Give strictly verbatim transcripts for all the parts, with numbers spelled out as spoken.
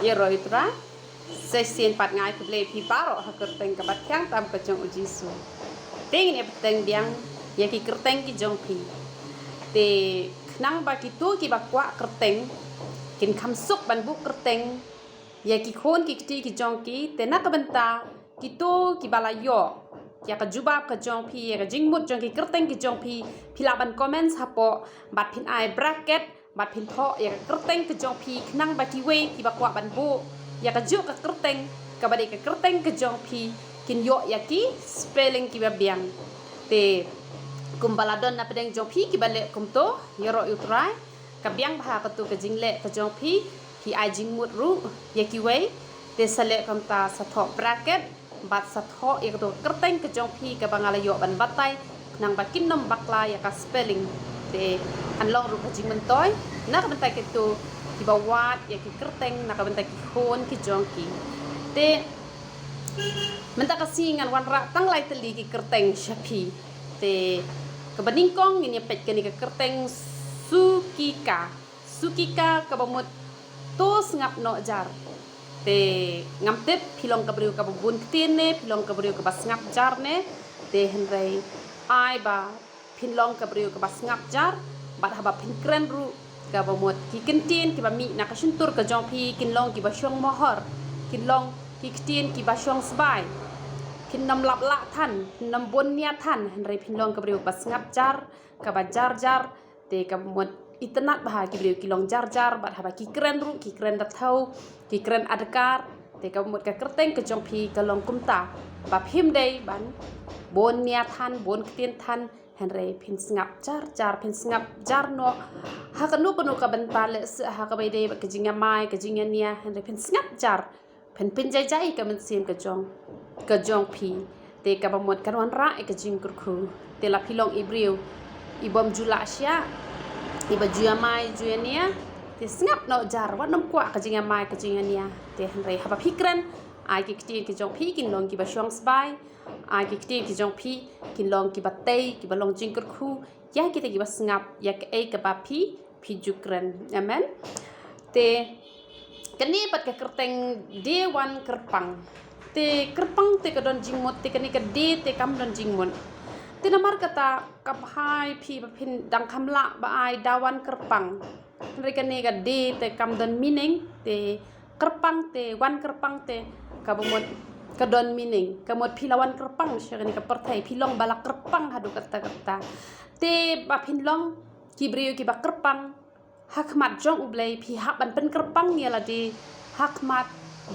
Ïaroh ïa u Trai. Sa shisien pat nga ai khublei ïa phi baroh ha ka kyrteng kaba thiang tam ka jong u Jisu. Te ngin ïa bteng biang ïa ki kyrteng ki jong phi. Te khnang ba kito kiba kwah kyrteng kin kham suk ban buh kyrteng ïa ki khun ki kti ki jong ki, te na ka bynta kito kiba la ïoh ïa ka jubab ka jong phi, ïa ka jingmut jong ki kyrteng ki jong phi, phi lah ban comment hapoh bad phin ai bracket bad phin thoh ïa ka kyrteng ka jong phi, khnang ba kiwei kiba kwah ban buh ïa kajuh ka kyrteng kaba dei ka kyrteng ka jong phi kin ïoh ïa ki spelling kiba biang. Te kumba la don na pdeng jong phi kiba leh kumto, ïaroh ïa u Trai. Ka biang bha kato ka jingleh ka jong phi, phi ai jingmut ruh ïa kiwei. Te sa leh kumta, sa thoh bracket bad sa thoh ïa kato ka kyrteng ka jong phi kaba nga la ïoh ban batai, khnang ba kin ym bakla ïa ka spelling. Te kan long ruh ka jingmyntoi na ka bynta kito kiba wad ïa ki kyrteng na ka bynta ki khun ki jong ki. Te mynta ka sngi ngan wanrah tang lai tylli ki kyrteng sha phi. Te kaba nyngkong ngin ïa peit kane ka kyrteng Sukika. Sukika kaba mut to sngap noh jar. Te ngam tip phi long ka briew kaba bun ktien ne phi long ka briew kaba sngap jar ne. Te hynrei ai ba phin long ka briew kaba sngap jar bad haba phin kren ruh, kaba mut ki kyntien kiba mih na ka shyntur ka jong phi kin long kiba shong mohor, kin long ki kyntien kiba shong sbai. Phin ym lap lah than, phin ym bun nia than, hynrei phin long ka briew kaba sngap jar, kaba jar jar. Te kaba mut itynnad bha ki briew ki long jar jar bad haba ki kren ruh ki kren da thew, ki kren adkar. Te kaba mut ka kyrteng ka jong phi ka long kumta, ba phim dei ban bun nia than, bun ktien than, hynrei phin sngap jar jar, phin sngap jar noh. Ha kano kano ka bynta, lehse ha kaba ïadei bad ka jingïamai, ka jingïania, hynrei phin sngap jar, phin pynjaijai ka mynsiem ka jong, ka jong phi. Te kaba mut kan wanrah ïa ka jingkyrkhu. Te la phi long i briew i bym ju lah shiah, iba ju ïamai ju ïania, te sngap noh jar, wat nym kwah ka jingïamai ka jingïania. Te hynrei haba phi kren, ai ki ktien ki jong phi kin long kiba shong sbai, ai ki ktien ki jong phi kin long kiba tei, kiba long jingkyrkhu ïa kita kiba sngap ïa kaei kaba phi, phi ju kren. Amen. Te kane pat ka kyrteng Die Wan Kyrpang. Te kyrpang te ka don jingmut, te kane ka die te kam don jingmut. Te namar kata ka bha ïa phi ba phin dang kham lah ba ai Da Wan Kyrpang. Hynrei kane ka die te kam don meaning, te kyrpang te, wan kyrpang te, kaba mut ka don meaning, ka mut phi la wan kyrpang sha kane ka pyrthei, phi long ba la kyrpang haduh katta katta. Te ba phin long ki briew kiba kyrpang ha khmat jong U Blei, phi hap ban pynkyrpang ïa lade ha khmat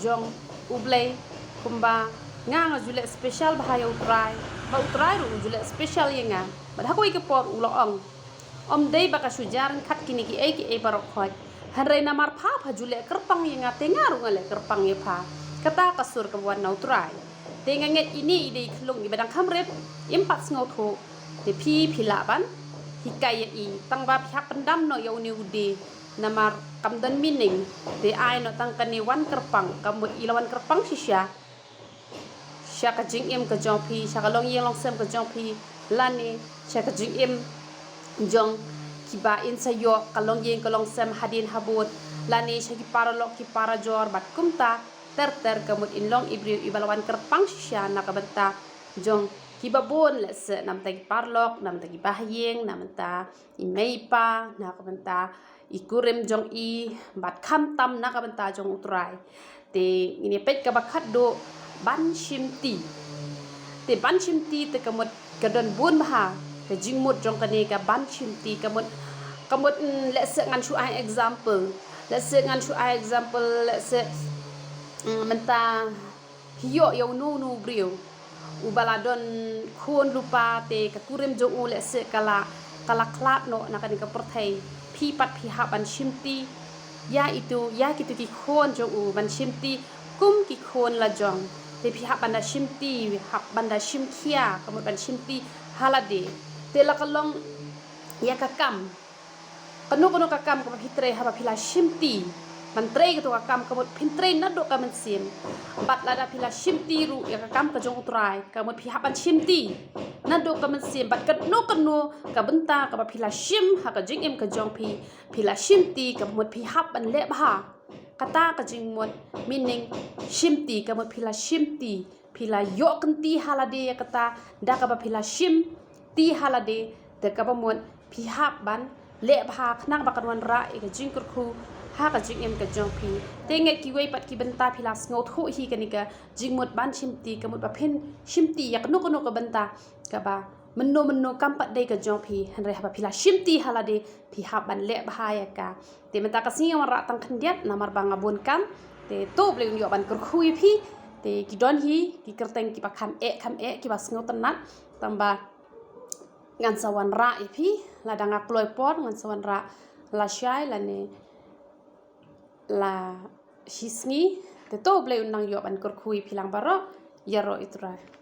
jong U Blei. Kumba nga, nga ju leh special bha ïa U Trai, ba U Trai ruh u ju leh special ïa nga. Bad ha kawei ka por u la ong, ym dei ba ka shu jia ryngkat kine kiei kiei baroh khoit, hynrei namar pha, pha ju leh kyrpang ïa nga, te nga ruh nga leh kyrpang ïa pha. Kata ka sur kaba wan na U Trai. Te nga ngeit ine i dei i khyllung iba dang kham rit, im pat sngewthuh. Te phi, phi lah ban hikai ïa i, tang ba phi hap pyndam noh ïa une u die, namar kam don meaning. Te ai noh tang kane wan kyrpang, ka mut i la wan kyrpang shisha sha ka jingim ka jong phi, sha ka longïing longsem ka jong phi, lane sha ka jingim jong kiba in sa ïoh ka longïing ka longsem hadien habud, lane sha ki paralok ki parajor bad kumta ter ter, ka mut in long i briew iba la wan kyrpang shisha na ka bynta jong kiba bun, lehse na bynta ki paralok, na bynta ki bahaïing, na bynta i mei i pa, na ka bynta i kurim jong i, bad khamtam na ka bynta jong U Trai. Te ngin ïa peit kaba khatduh, ban shim ti. Te ban shim ti te ka mut ka don bun bha ka jingmut jong kane ka ban shim ti, ka mut, ka mut, mm, lehse ngan shu ai example. Lehse ngan shu ai example, lehse, mm, mynta phi ïoh ïa uno uno u briew uba la don khun lypa, te ka kurim jong u lehse ka la, ka la khlad noh na kane ka pyrthei. Phi pat phi hap ban shim ti ïa itu, ïa kitu ki khun jong u, ban shim ti kum ki khun la jong. Te phi hap ban da shim ti, hap ban da shim khia, ka mut ban shim ti ha lade. Te la ka long ïa ka kam. Kano kano ka kam kaba phi trei, haba phi la shim ti ban trei kato ka kam, ka mut phin trei naduh ka mynsiem. Bad lada phi la shim ti ruh ïa ka kam ka jong U Trai, ka mut phi hap ban shim ti naduh ka mynsiem. Bad kano kano ka bynta kaba phi la shim ha ka jingim ka jong phi, phi la shim ti, ka mut phi hap ban leh bha. Kata ka jingmut, meaning shimti, ka mut phi la shimti, phi la ïoh kynti ha lade ïa kata, da kaba phi la shimti ha lade, te kaba mut phi hap ban leh bha khnang ba kan wanrah ïa ka jingkyrkhu ha ka jingim ka jong phi. Te ngi kiwei pat ki bynta phi la sngewthuh hi kane ka jingmut ban shimti, ka mut ba phin shimti ïa kano kano ka bynta kaba mynno mynno kam pat dei ka jong phi, hynrei haba phi la shimti ha lade phi hap ban leh bha ïa ka. Te mynta ka sngi wanrah tang khyndiat namar ba nga bun kam. Te to Blei un ïoh ban kyrkhu ïa phi. Te ki don hi ki kyrteng kiba kham eh kham eh, kiba sngewtynnat, tang ba ngan sa wanrah ïa phi, lada nga kloi por ngan sa wanrah lashai lane lashisngi. Te to Blei un nang ïoh ban kyrkhu ïa phi lang baroh. Ïaroh ïa u Trai.